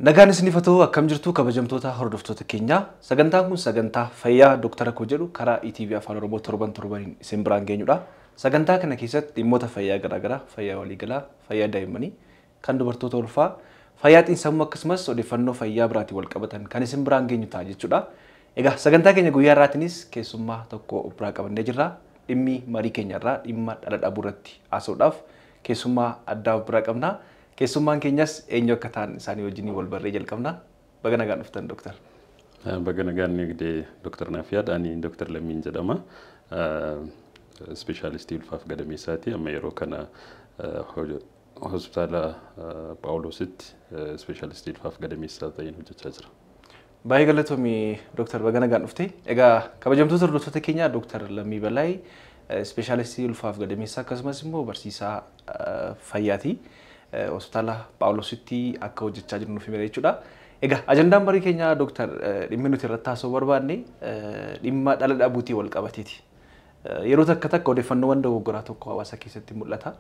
Nagaan isiniif haa ta'u, akkam jirtu kabajamtoota hordoftoota keenyaa? Sagantaan kun sagantaa fayyaa Dooktara Koo jedhu karaa ETV Afaan Oromoo torban torbaniin isin biraan geenyudha. Sagantaa kana keessatti dhimmoota fayyaa garaagaraa, fayyaa waliigalaa, fayyaa daa'immanii, kan dubartoota ulfaa, fayyaa xiinsammuu akkasumas odeeffannoo fayyaa biraatiin wal qabatan kan isin biraan geenyu ta'a jechuudha. Egaa sagantaa keenya guyyaa har'aatiinis keessummaa tokko of biraa qabannee jirra. Dhimmi marii keenya irraa dhimma dhala dhabuu irratti haasa'uudhaaf keessummaa addaa of biraa qabna. Keessummaan keenyas eenyu akka ta'an isaanii wajjin wal barree jalqabna. Baga nagaan dhuftan, Dooktar. Baga nagaan eegdee, Dooktar Naafiyaad. Ani Dooktar Lammiin jedhama. Ispeeshaalistii ulfaaf gadameessaati. Amma yeroo kana hospitaala Phaawulositti ispeeshaalistii ulfaaf gadameessaa ta'een hojjechaa jira. Baay'ee galatoomii, Dooktar, baga nagaan dhufte. Egaa kabajamtoota hordoftoota keenyaa, Dooktar Lammii Balaay ispeeshaalistii ulfaaf gadameessaa akkasumas immoo barsiisaa fayyaati. Hospitaala Phaawulositti akka hojjechaa jiru nuuf himera jechuudha. Egaa ajandaan marii keenyaa, Dooktar, dhimmi nuti irratti haasa'uu barbaanne dhimma dhala dhabuutii wal qabateeti. Yeroo takka takka odeeffannoowwan dogoggoraa tokko hawaasa keessatti mul'ata.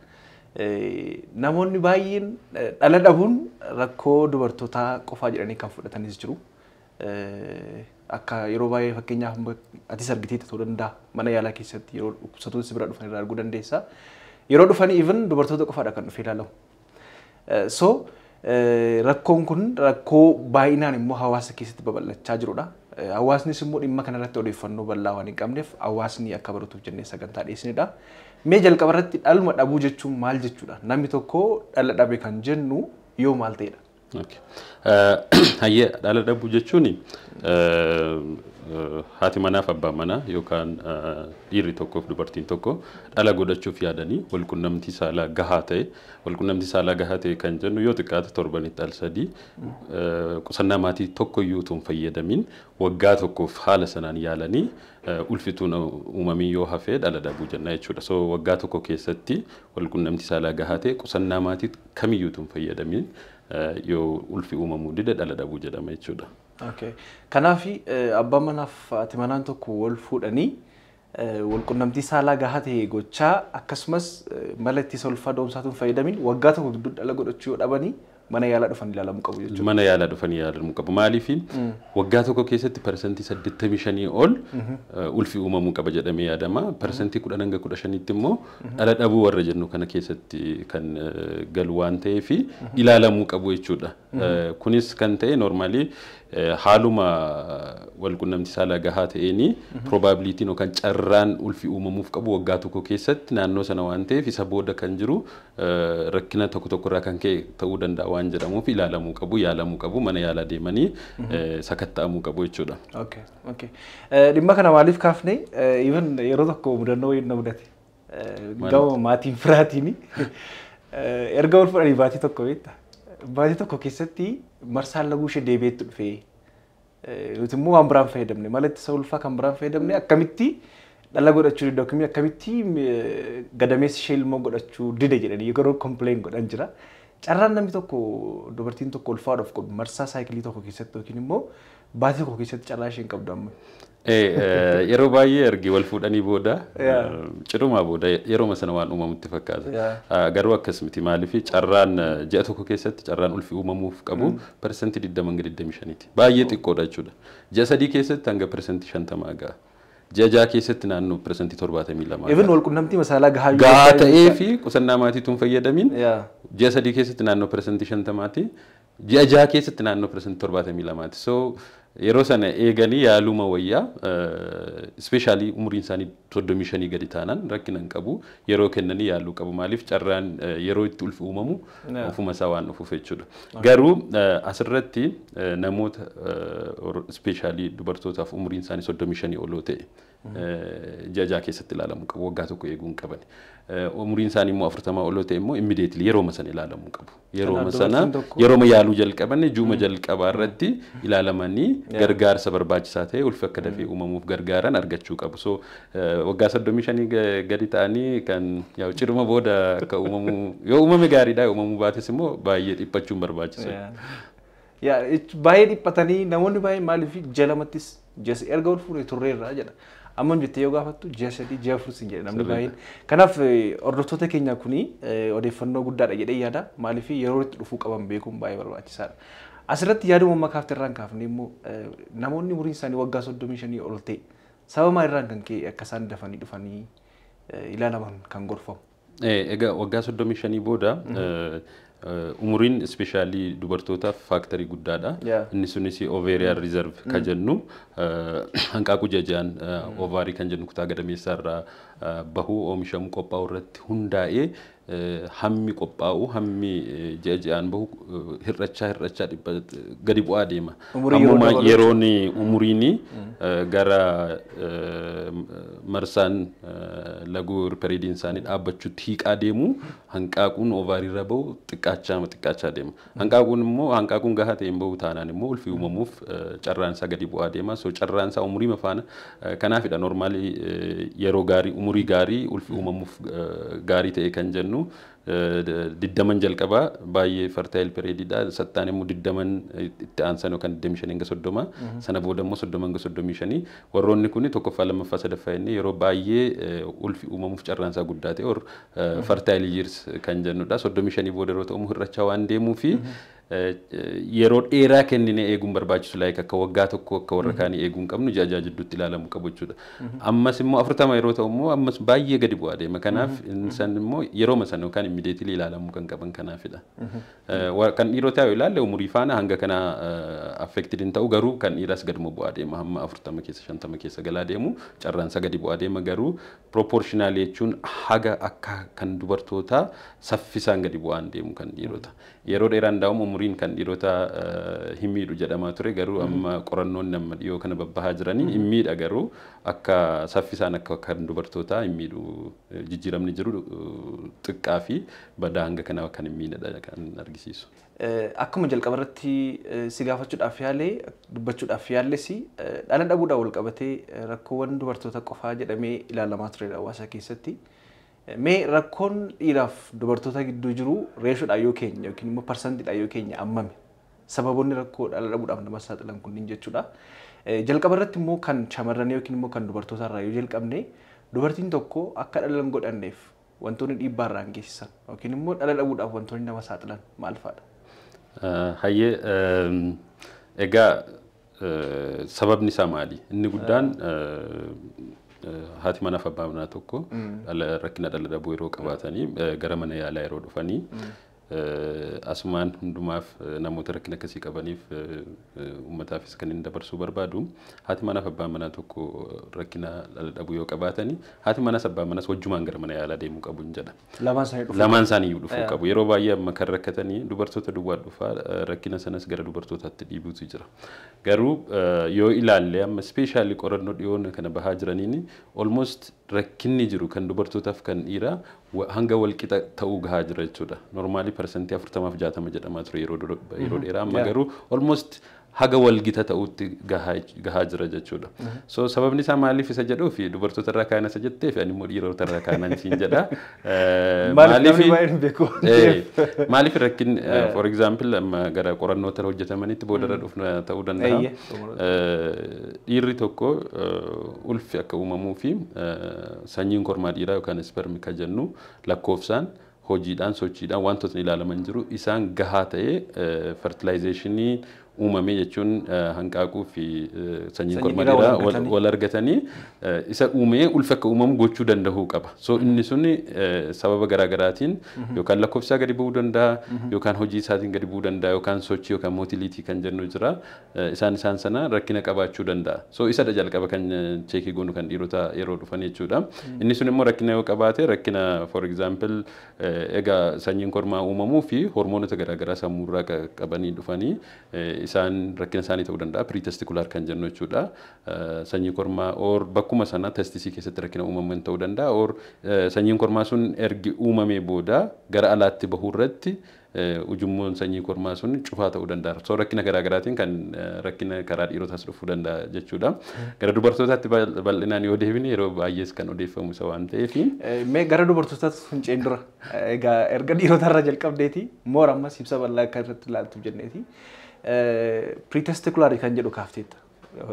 Namoonni baay'een dhala dhabuun rakkoo dubartootaa qofaa jedhanii kan fudhatanis jiru. Akka yeroo baay'ee fakkeenyaaf atis argitee ta'uu danda'a, mana yaalaa keessatti yeroo dhukkubsattoota si bira dhufan irraa arguu dandeessa. Yeroo dhufanii even dubartoota qofaadha kan dhufee ilaalamu. So rakkoon kun rakkoo baay'inaan immoo hawaasa keessatti babal'achaa jirudha. Hawaasnis immoo dhimma kanarratti odeeffannoo bal'aa waan hin qabneef hawaasni akka baratuuf jennee sagantaa dhiyeessinedha. Mee jalqaba irratti dhaluma dhabuu jechuun maal jechuudha? Namni tokko dhala dhabe kan jennu yoo maal ta'edha? Hayyee, dhala dhabuu jechuun haati manaaf abbaan manaa yookaan dhiirri tokkoof dubartiin tokko dhala godhachuuf yaadanii walqunnamtii saalaa gahaa ta'e, walqunnamtii saalaa gahaa ta'e kan jennu yoo xiqqaate torbanitti al 3, qusannaa maatii tokko iyyuu utuu hin fayyadamin waggaa tokkoof haala sanaan yaalanii ulfituun uumamii yoo hafee dhala dhabuu jenna jechuudha. So waggaa tokko keessatti walqunnamtii saalaa gahaa ta'e, qusannaa maatii kamiyyuu utuu hin fayyadamin yoo ulfi uumamuu dide dhala dhabuu jedhama jechuudha. Okay. Kanaaf abbaan manaaf haati manaan tokko wal fuudhanii walqunnamtii saalaa gahaa ta'e gochaa akkasumas mala ittisa ulfaa da'umsaatuun fayyadamin waggaa tokko gidduu dhala godhachuu yoo dhabanii mana yaalaa dhufan ilaalamuu qabu jechuudha. Mana yaalaa dhufanii ilaalamuu qabu. Maaliif? Waggaa tokko keessatti 85% ol ulfi uumamuu qaba jedhamee yaadama. 10% hanga 15tti immoo dhala dhabuu warra jennu kana keessatti kan galu waan ta'eef ilaalamuu qabu jechuudha. Kunis kan ta'e normally haaluma walqunnamtii saalaa gahaa ta'een probabilityn yookaan carraan ulfi uumamuuf qabu waggaa tokko keessatti naannoo sana waan ta'eef isa booda kan jiru rakkina tokko tokkorraa kan ka'e ta'uu danda'a waan jedhamuuf ilaalamuu qabu, yaalamuu qabu, mana yaalaa deemanii sakatta'amuu qabu jechuudha. Okay. Dhimma kana maaliif kaafne, even yeroo tokko mudannoo wayii na mudate. Gama maatiin firaatiin erga wal fudhanii baatii tokko beekta. Baatii tokko keessatti marsaan laguu ishee deebi'eetti dhufee, nuti immoo waan biraan fayyadamne, mala ittisa ulfaa kan biraan fayyadamne, akkamitti dhala godhachuu dide yookiin akkamitti gadameessi ishee ilmoo godhachuu dide jedhanii yeroo complain godhan jira. Carraan namni tokko, dubartiin tokko ulfaadhaaf qabu marsaa cycle tokko keessatti yookiin immoo baatii tokko keessatti carraa isheen qabdu amma. Yeroo baay'ee ergi wal fuudhanii booda, cidhumaa booda, yerooma sana waan uumamutti fakkaata. Garuu akkas miti. Maaliif? Carraan ji'a tokko keessatti carraan ulfi uumamuuf qabu 20% hanga 25ti. Baay'ee xiqqoodha jechuudha. Ji'a 3 keessatti hanga 50% gaha. Ji'a 6 keessatti naannoo 72%. Even walqunnamtii saalaa gahaa gahaa ta'ee fi qusannaa maatiituun hin fayyadamin ji'a 3 keessatti naannoo 50%ti. Ji'a 6 keessatti naannoo 72%ti. So yeroo sana eeganii yaaluma wayyaa. Especially umuriin isaanii 35 gadi taanaan rakkina hin qabu. Yeroo kennanii yaaluu qabu. Maaliif? Carraan yeroo itti ulfi uumamu ofuma isaa waan dhufuuf jechuudha. Garuu asirratti namoota, especially dubartootaaf umuriin isaanii 35 oloo ta'e, ji'a 6 keessatti ilaalamuu qabu. Waggaa tokko eeguu hin qaban. Umuriin isaanii immoo 40 oloo ta'e immoo immediately yerooma sana ilaalamuu qabu. Yerooma sana, yerooma yaaluu jalqaban, ji'uma jalqabaa irratti ilaalamanii gargaarsa barbaachisaa ta'e ulfi akka dafee uumamuuf gargaaran argachuu qabu. So waggaa 35 gadi ta'anii kan yaa'u cidhuma booda akka uumamu yoo uumame gaariidha, uumamuu baates immoo baay'ee dhiphachuun barbaachisu. Baay'ee dhiphatanii namoonni baay'een, maaliif ji'a 2ttis ji'a erga ol fuudhee turreerra jedha. Amma jettee yoo gaafattu ji'a 3, ji'a 4 sin jedhe namni baay'een. Kanaaf hordoftoota keenya kuni odeeffannoo guddaadha jedhee yaada. Maaliif? Yeroo itti dhufuu qaban beekuun baay'ee barbaachisaadha. Asirratti yaaduma amma kaafte irraan kaafne immoo namoonni umuriin isaanii waggaa 35 ol ta'e sababa maalirraan kan ka'e akka isaan dafanii dhufanii ilaalaman kan gorfamu? Egaa waggaa 35 booda umuriin especially dubartootaaf factorii guddaadha. Inni sunis ovarian reserve kan jennu, hanqaaquu jajaan ovary kan jennu kutaa gadameessaa irraa bahuu, oomishamu, qophaa'u irratti hundaa'ee hammi qophaa'u, hammi ji'a ji'aan bahu hir'achaa hir'achaa gadi bu'aa deema. Ammuma yeroon umuriin gara marsaan laguu periodiin isaanii dhaabbachuutti hiiqaa deemu, hanqaaquun ovary irra bahu xiqqaachaa xiqqaachaa deema. Hanqaaquun immoo hanqaaquun gahaa ta'e hin bahu taanaan immoo ulfi uumamuuf carraan isaa gadi bu'aa deema. So carraan isaa umurii faana kanaafidha normally yeroo gaarii, umurii gaarii ulfi uumamuuf gaarii ta'e kan jennu 20n jalqabaa baay'ee fertile periodiidha. Sattaan immoo 20n itti aansan yookaan 25 hanga 30, sana booda immoo 30 hanga 35. Warroonni kun tokkoffaa, lammaffaa, sadaffaa jennee yeroo baay'ee ulfi uumamuuf carraan isaa guddaa ta'e or fertile years kan jennudha. 35 booda yeroo ta'u hir'achaa waan deemuu fi yeroo dheeraa kenninee eeguun barbaachisu, like akka waggaa tokko akka warra kaanii eeguu hin qabnu, ji'a 6 jidduutti ilaalamuu qabu jechuudha. Ammas immoo 40 yeroo ta'u immoo ammas baay'ee gadi bu'aa deema. Kanaaf san immoo yerooma sana yookaan immediately ilaalamuu kan qaban kanaafidha. Kan dhiirotaa yoo ilaalle umurii faana hanga kana affected hin ta'u, garuu kan dhiiraas gaduma bu'aa deema. Hamma 40 keessa, 50 keessa galaa deemu carraan isaa gadi bu'aa deema, garuu proportional jechuun haga akka kan dubartootaa saffisaan gadi bu'aan deemu kan dhiirota. Yeroo dheeraan daa'uma umuriin kan dhiirota hin miidhu jedhamaa ture, garuu amma qorannoon amma dhiyoo kana babbahaa jiranii hin miidha, garuu akka saffisaan akka kan dubartootaa hin miidhu, jijjiiramni jiru xiqqaa fi badaa hanga kana kan hin miidhedha kan argisiisu. Akkuma jalqaba irratti si gaafachuudhaaf yaalee dubbachuudhaaf yaalles, dhala dhabuudhaan wal qabatee rakkoowwan dubartoota qofaa jedhamee ilaalamaa turedha hawaasa keessatti. Mee rakkoon dhiiraaf dubartoota gidduu jiru ratiodhaan yoo keenya yookiin immoo percentiidhaan yoo keenya ammami? Sababoonni rakkoo dhala dhabuudhaaf nama saaxilan kunniin jechuudha. Jalqaba irratti immoo kan shamarranii yookiin immoo kan dubartoota irraa yoo jalqabne, dubartiin tokko akka dhala hin godhanneef wantoonni dhiibbaa irraan geessisan yookiin immoo dhala dhabuudhaaf wantoonni nama saaxilan maal fa'aadha? Hayyee, egaa sababni isaa maali? Inni guddaan haati manaa fi abbaa manaa tokko rakkina dhala dhabuu yeroo qabaatanii gara mana yaalaa yeroo dhufanii, asumaan hundumaaf namoota rakkina akkasii qabaniif uummataafis kan inni dabarsuu barbaadu, haati manaa fi abbaan manaa tokko rakkina dhala dhabuu yoo qabaatanii, haati manaas abbaan manaas wajjumaan gara mana yaalaa deemuu qabu jedha. Lamaan isaanii dhufuu. Lamaan isaanii iyyuu dhufuu qabu. Yeroo baay'ee amma kan rakkatanii dubartoota duwwaa dhufaa, rakkina sanas gara dubartootaatti dhiibuutu jira. Garuu yoo ilaalle amma especially qorannoo dhiyoon kana bahaa jiraniin almost rakkinni jiru kan dubartootaaf kan dhiiraa hanga walqixa ta'uu gahaa jira jechuudha. Normally 40% 60% jedhamaa ture yeroo dheeraa, amma garuu almost haga walgita ta'utti gahaa jira jechuudha. So sababni isaa maaliif isa jedhuu fi dubartoota irraa kaana isa jettee fi ani immoo dhiirota irraa kaanan siin jedha. Maaliif namni baay'een beeku? Maaliif rakkin, for example, amma gara qorannoota hojjetamanitti boodarra dhufna ta'uu danda'a. Dhiirri tokko ulfi akka uumamuu fi sanyiin kormaa dhiiraa yookaan sperm kan jennu lakkoofsaan, hojiidhaan, sochiidhaan wantootni ilaalaman jiru, isaan gahaa ta'ee fertilizationii uumamee jechuun hanqaaquu fi sanyiin kormaa dhiiraa wal argatanii isa uumee ulfi akka uumamu gochuu danda'uu qaba. So inni suni sababa garaagaraatiin yookaan lakkoofsaa gadi bu'uu danda'a, yookaan hojii isaatiin gadi bu'uu danda'a, yookaan sochii yookaan motility kan jennu jira. Isaan sana rakkina qabaachuu danda'a. So isadha jalqaba kan check goonu kan dhiirota yeroo dhufan jechuudha. Inni sun immoo rakkina yoo qabaate, rakkina for example egaa sanyiin kormaa uumamuu fi hormoonota garaagaraa sammuurraa qabanii dhufanii isaan rakkina isaanii ta'uu danda'a. Pretesticular kan jennu jechuudha. Sanyii kormaa or bakkuma sana testisii keessatti rakkina uumaman ta'uu danda'a, or sanyiin kormaa sun ergi uumamee booda gara alaatti bahuu irratti ujummoon sanyii kormaa sun cufaa ta'uu danda'a. So rakkina garaagaraatiin kan rakkina karaa dhiirotaas dhufuu danda'a jechuudha. Gara dubartootaatti bal'inaan yoo deebine, yeroo baay'ees kan odeeffamu isa waan ta'eef. Mee gara dubartootaatti finceen dura, egaa erga dhiirotarraa jalqabdeeti moora ammas ibsa bal'aa akka irratti ilaaltu jenneeti. Pretesticular kan jedhu kaafteetta.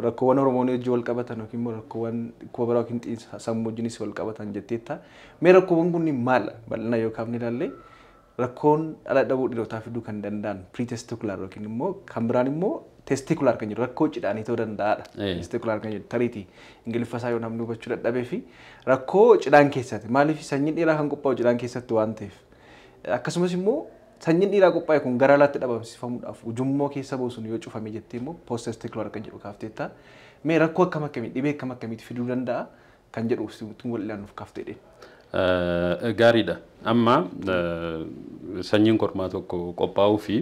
Rakkoowwan hormoonii wajjin wal qabatan yookiin immoo rakkoowwan dhukkuba biraa yookiin sammuu wajjinis wal qabatan jetteetta. Mee rakkoowwan kunniin maal bal'ina yoo kaafne ilaalle, Rakkoon dhala dhabuu dhiirotaa fiduu kan danda'an pre-testicular yookiin immoo kan biraan immoo testicular kan jedhu rakkoo cidhaanii ta'uu danda'aadha. Testicular kan jedhu tariitii Ingiliffa isaa yoo namni hubachuu dadhabee fi rakkoo cidhaan keessatti, maaliif sanyiin dhiiraa kan qophaa'u cidhaan keessatti waan ta'eef, akkasumas immoo sanyiin dhiiraa qophaa'e kun gara alaatti dhabamsifamuudhaaf ujummoo keessa buusuun yoo cufame jettee immoo post testicular kan jedhu kaafteetta. Mee rakkoo akkam akkamii, dhibee akkam akkamiitti fiduu danda'a kan jedhu wal ilaalluuf kaaftee. Gaariidha. Amma sanyiin kormaa tokko qophaa'uu fi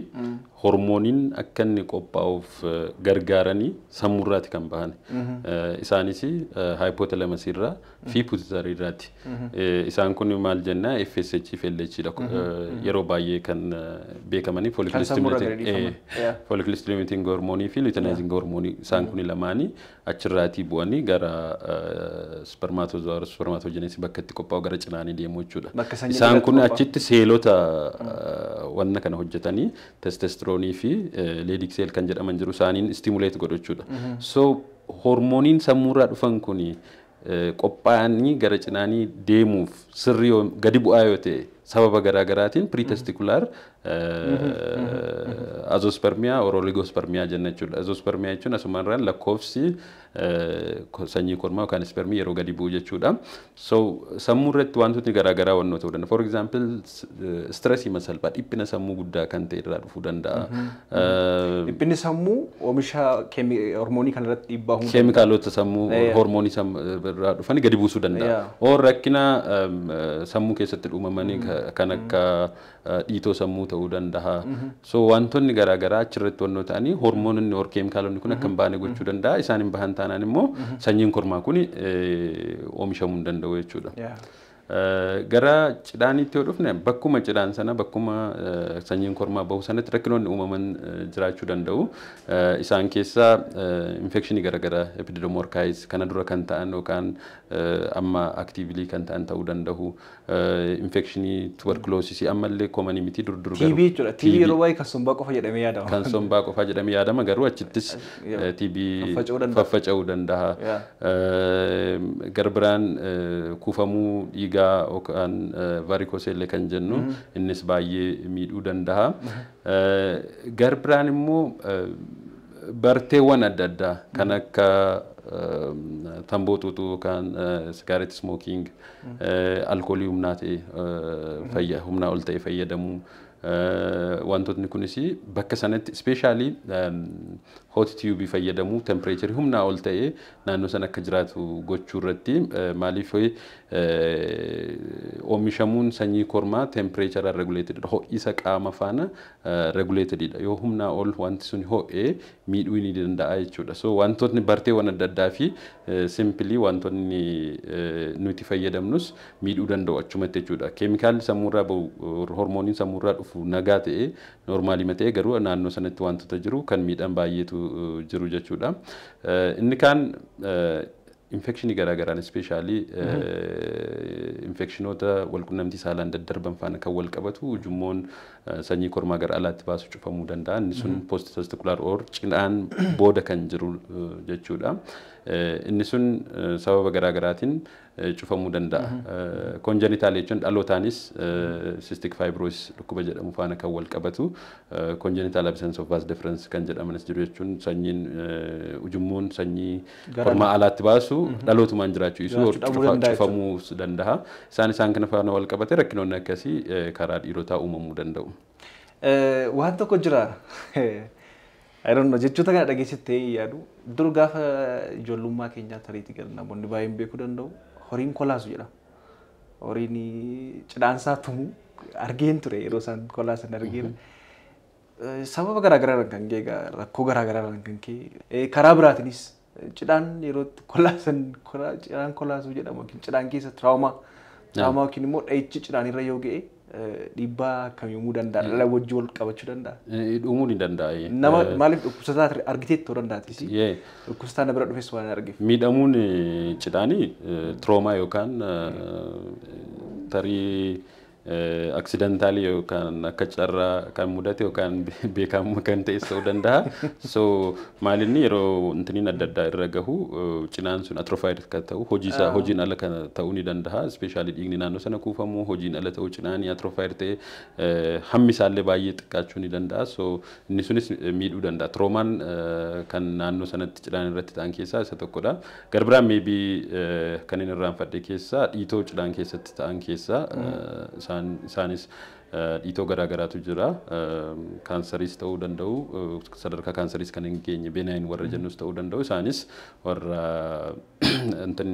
hormooniin akka inni qophaa'uuf gargaaranii sammuurraati kan bahan. Isaanis hypothalamus irraa fi pituitary irraati. Isaan kun maal jennaa, FSH fi LH dha. Yeroo baay'ee kan beekamanii follicle stimulating hormoonii fi luteinizing hormoonii, isaan kun lamaanii achirraatii bu'anii gara spermatozoa, spermatogenesis bakka itti qophaa'u gara cinaanii deemu jechuudha. Isaan kun achitti seelota wanna kana hojjetanii testosteronii fi Leydig cell kan jedhaman jiru, isaaniin stimulate godhu jechuudha. So hormooniin sammuurraa dhufan kuni qophaa'anii gara cinaanii deemuuf sirrii gadi bu'aa yoo ta'e, sababa garaa garaatiin pretesticular azoospermiyaa or oligospermiyaa jenna jechuudha. Azoospermiyaa jechuun asumarraan lakkoofsi sanyii kormaa yookaan ispermii yeroo gadi bu'u jechuudha. So sammuu irratti wantootni garaa garaa wannoo ta'uu danda'a. For example, stressii salphaa, dhiphina sammuu guddaa kan ta'e irraa dhufuu danda'a. Dhiphinni sammuu oomisha hormoonii kanarratti dhiibbaa uumuu. Keemikaalota sammuu, hormoonii irraa dhufanii gadi buusuu danda'a. Or rakkina sammuu keessatti uumamanii kan akka dhiitoo sammuu ta'uu danda'a. So wantoonni garaa garaa achirratti wannoo ta'anii hormoononni or keemikaalonni kun akka hin baane gochuu danda'a. Isaan hin bahan taanaan immoo sanyiin kormaa kun oomishamuu hin danda'u jechuudha. Gara cidhaaniitti yoo dhufne, bakkuma cidhaan sana, bakkuma sanyiin kormaa bahu sanatti rakkinoonni uumaman jiraachuu danda'u. Isaan keessaa infekshinii garaagaraa, epididymo-orchitis kana dura kan ta'an yookaan amma actively kan ta'an ta'uu danda'u. Infekshinii tuberkuloosisii ammallee commonii miti, dur dur. TB jechuudha. TB yeroo baay'ee kan sombaa qofa jedhamee yaadama. Kan sombaa qofa jedhamee yaadama, garuu achittis TB faffaca'uu danda'a. Gara biraan kuufamuu dhiigaa yookaan varicocele kan jennu, innis baay'ee miidhuu danda'a. Gara biraan immoo barteewwan adda addaa kan akka tamboo xuuxuu yookaan cigarette smoking, alkoolii humnaa ta'e, humnaa ol ta'e fayyadamuu, wantootni kunis bakka sanatti, especially hot tube fayyadamuu, temperature humnaa ol ta'e naannoo sana akka jiraatu gochuu irratti. Maaliif, oomishamuun sanyii kormaa temperature regulated, ho'isa qaama faana regulated dha. Yoo humnaa ol wanti sun ho'ee miidhuu ni danda'a jechuudha. So wantootni barteewwan adda addaa fi simply wantoonni nuti fayyadamnus miidhuu danda'u achumatti jechuudha. Keemikaalli sammuurraa bahu, hormooniin sammuurraa dhufu nagaa ta'e, normalii ta'e, garuu naannoo sanatti wantoota jiru kan miidhan baay'eetu jiru jechuudha. Inni kaan infekshinii garaagaraan, especially infekshinoota walqunnamtii saalaan daddarban faana kan wal qabatu, ujummoon sanyii kormaa gara alaatti baasu cufamuu danda'a. Inni sun post testicular or cinaan booda kan jiru jechuudha. Inni sun sababa garaagaraatiin cufamuu danda'a. Congenital jechuun dhalootaanis cystic fibrosis dhukkuba jedhamu faana kan wal qabatu, congenital absence of vas deferens kan jedhamanis jiru, jechuun sanyiin, ujummoon sanyii kormaa alaatti baasu dhalootumaan jiraachuu isuu cufamuu danda'a. Isaan kana faana wal qabate rakkinoonni akkasii karaa dhiirotaa uumamuu danda'u. Waan tokko jira. I don't know, jechoota kana dhageessittee yaadu. Dur gaafa ijoollummaa keenyaa tariitii gara namoonni baay'een beekuu danda'u. Horiin kolaasu jedhama. Horiin cidhaansaa tumu argeen ture, yeroo isaan kolaasan argeen. Sababa garaagaraarraan kan ka'e, rakkoo garaagaraarraan kan ka'e, karaa biraatiinis cidhaan yeroo kolaasan, cidhaan kolaasuu jedhamu yookiin cidhaan keessa trauma yookiin immoo dhahichi cidhaan irra yoo ga'e dhiibbaa akkamii uumuu danda'a? Dhala wajjin wal qabachuu danda'a? Uumuu ni danda'a. Nama maaliif dhukkubsataa argiteetti ta'uu danda'atis. Dhukkubsataa na bira dhufes waan argeef. Miidhamuun cidhaanii trauma yookaan tarii Accidentally yookaan akka carraa kan mudate yookaan beekamu kan ta'es ta'uu danda'a. So maalinni yeroo intiniin adda addaa irra gahu cinaan sun atrophied kan ta'u, hojii isaa hojiin ala kan ta'uu ni danda'a. Especially dhiigni naannoo sana kuufamu hojiin ala ta'uu, cinaanii atrophied ta'e hammi isaallee baay'ee xiqqaachuu ni danda'a. So inni sunis miidhuu danda'a. Traumaan kan naannoo sanatti cidhaan irratti ta'an keessaa isa tokkodha. Garbiraan maybe kan inni irraanfadhe keessaa dhiitoo cidhaan keessatti ta'an keessaa isaanis dhiitoo garaagaraatu jira. Kaansariis ta'uu danda'u, sadarkaa kaansariis kan hin geenye benign warra jennus ta'uu danda'u. Isaanis warra intin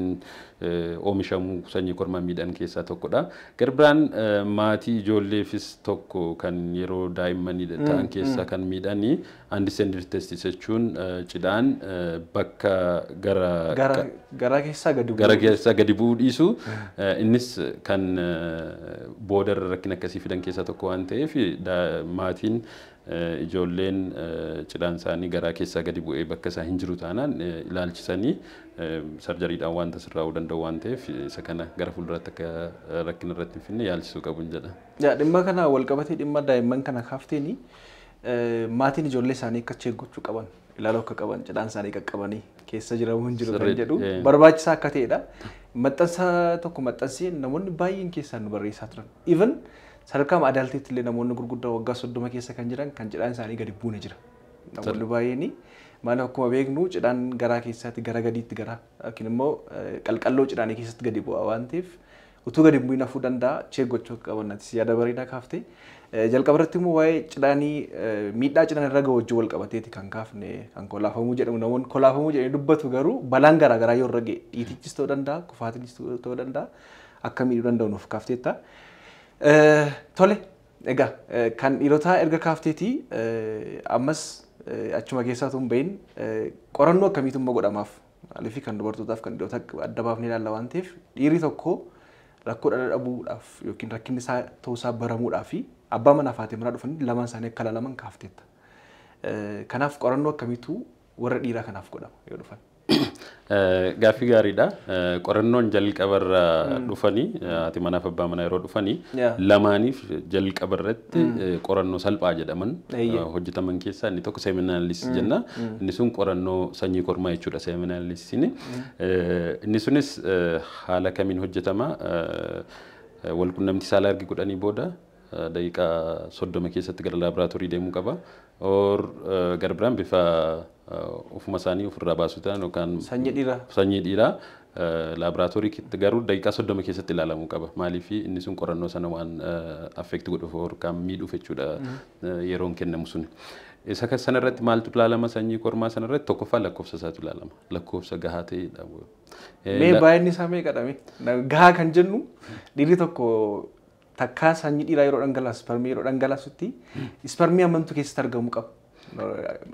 oomishamuu sanyii kormaa miidhan keessaa tokkodha. Garbiraan maatii ijoolleefis tokko kan yeroo daa'immanii ta'an keessaa kan miidhanii undescended testis jechuun cidhaan bakka gara Garaa keessaa gadi bu'uu. Gara keessaa gadi bu'uu dhiisu, innis kan boodarra rakkina akkasii fidan keessaa tokko waan ta'eef, maatiin ijoolleen cidhaan isaanii garaa keessaa gadi bu'ee bakka isaa hin jiru taanaan ilaalchisanii surgerydhaan wanta sirraa'uu danda'u waan ta'eef, isa kana gara fuulduraatti akka rakkina irratti hin finne yaalchisuu qabu jedha. Dhimma kana wal qabatee, dhimma daa'imman kana kaafteeni, maatiin ijoollee isaanii akka check gochuu qaban, ilaaluu akka qaban, cidhaan isaanii qaqqabanii keessa jiramu hin jiru kan jedhu barbaachisaa akka ta'edha. Maxxansa tokko maxxansee namoonni baay'een keessaan nu barreessaa turan. Even sadarkaa adultiitti illee namoonni gurguddaa waggaa 30 keessa kan jiran kan cidhaan isaanii gadi buune jira. Namoonni baay'een maaliif, akkuma beeknu cidhaan garaa keessaatti gara gadiitti gara yookiin immoo qalqalloo cidhaanii keessatti gadi bu'a waan ta'eef, utuu gadi bu'iin hafuu danda'a, check gochuu akka qaban natti yaada bareedaa kaaftee. Jalqaba irratti immoo waa'ee cidhaanii, miidhaa cidhaan irra gahu wajjin wal qabateeti kan kaafne. Kan kolaafamuu jedhamu, namoonni kolaafamuu jedhanii dubbatu, garuu balaan garaagaraa yoo irra ga'e dhiitichis ta'uu danda'a, kufaatinis ta'uu danda'a, akka miidhuu danda'u nuuf kaafteetta. Tole, egaa kan dhiirotaa erga kaafteetii, ammas achuma keessaa tun bahin qorannoo akkamiitu immoo godhamaaf? Maaliif kan dubartootaaf kan dhiirotaa adda baafnee ilaalla waan ta'eef, dhiirri tokko rakkoo dhala dhabuudhaaf yookiin rakkinni isaa ta'uusaa baramuudhaaf abbaa manaa fi haati manaa dhufanii lamaan isaanii akka ilaalaman kaafteetta. Kanaaf qorannoo akkamiitu warra dhiiraa kanaaf godhama yoo dhufan? Gaaffii gaariidha. Qorannoon jalqabarra dhufanii, haati manaaf abbaa manaa yeroo dhufanii, lamaaniif jalqaba irratti qorannoo salphaa jedhaman hojjetaman keessaa inni tokko semen analysis jenna. Inni sun qorannoo sanyii kormaa jechuudha semen analysisiin. Inni sunis haala kamiin hojjetama? Walqunnamtii saalaa ergi godhanii booda daqiiqaa 30 keessatti gara laaboraatoorii deemuu qaba. Or gara biraan bifa ofuma isaanii ofirraa baasuu ta'an yookaan Sanyii dhiiraa. Sanyii dhiiraa laaboraatoorii garuu daqiiqaa 30 keessatti ilaalamuu qaba. Maaliif, inni sun qorannoo sana waan affect godhuuf yookaan miidhuuf jechuudha yeroon kennamu sun. Isa kan sana irratti maaltu ilaalama? Sanyii kormaa sana irratti tokkoffaa lakkoofsa isaatu ilaalama. Lakkoofsa gahaa ta'edha. Mee baay'inni isaa meeqadha? Gahaa kan jennu, dhiirri tokko takkaa sanyii dhiiraa yeroo dhangalaasu, isparmii yeroo dhangalaasutti isparmii hammamtu keessatti argamuu qaba?